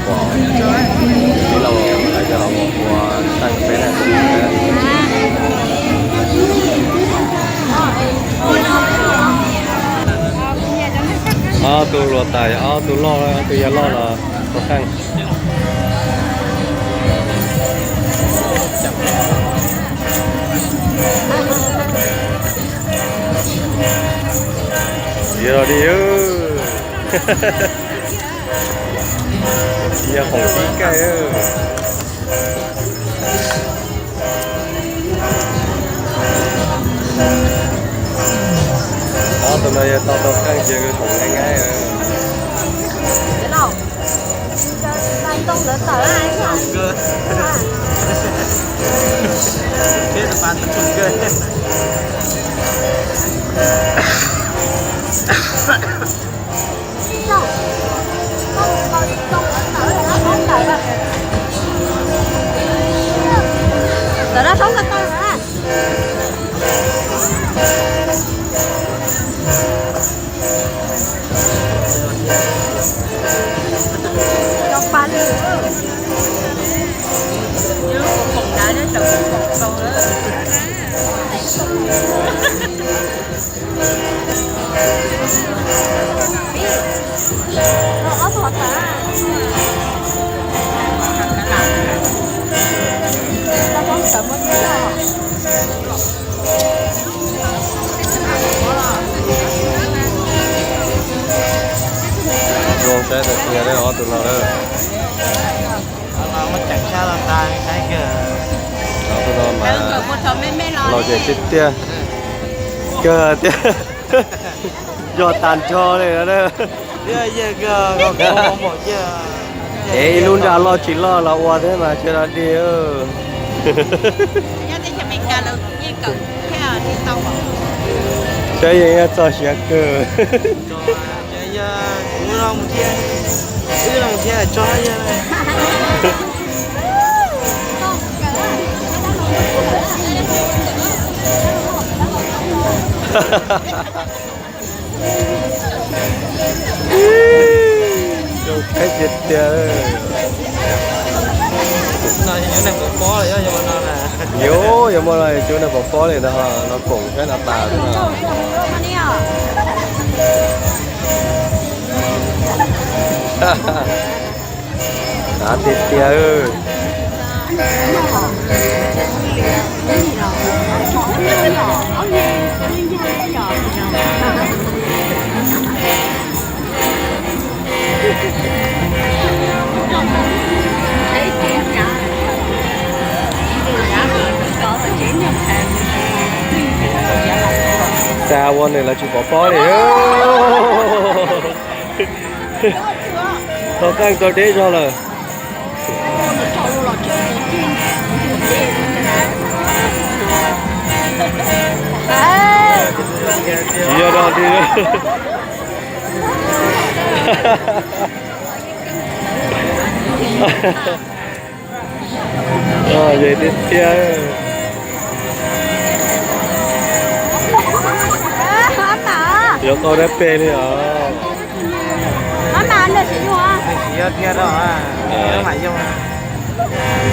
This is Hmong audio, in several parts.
Tij laug lawv cov los ua qeej peb na. Ob tug hluas tais, ob tug loj, ob tug yau loj los ua qeej. Cia los di. Cia khoom kib kaij. Ob tug no yog tau tau qeej ces khoom nqaij nqaij. Zoo saib tiag tiag ob tug no lawm. Ob tug no mas lom zem tiag tiag. Kawg tiag. Yog tag nrho li no. Es ib lub nra loj tsis loj los ua thiab mas tsis los dig. Saib yeej txog siav kawg. Zoo khaib tiag tiag. Yuav, yuav muaj no cov neeg pov pob li no, no koom saib no tas xwb no. Av tiag tiag. Xav ua nws los tsis pov pob li. Tau qeej tau deb zog lawm. Tsis yog dog dig. Lom zem tiag tiag. Yuav tau dab peg li os.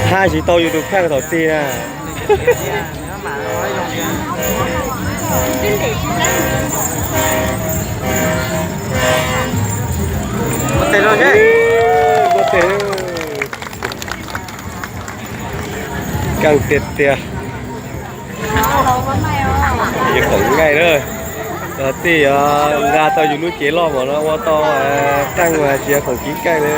Haj tsis tau yus tus kheej thaum twg na. Muab tes. Keej tiag tiag. Yog khoom nqaij na. Tij nqa tau yus lub cev loj mas no ua tau qeej mas tsis yog khoom kib kaij na.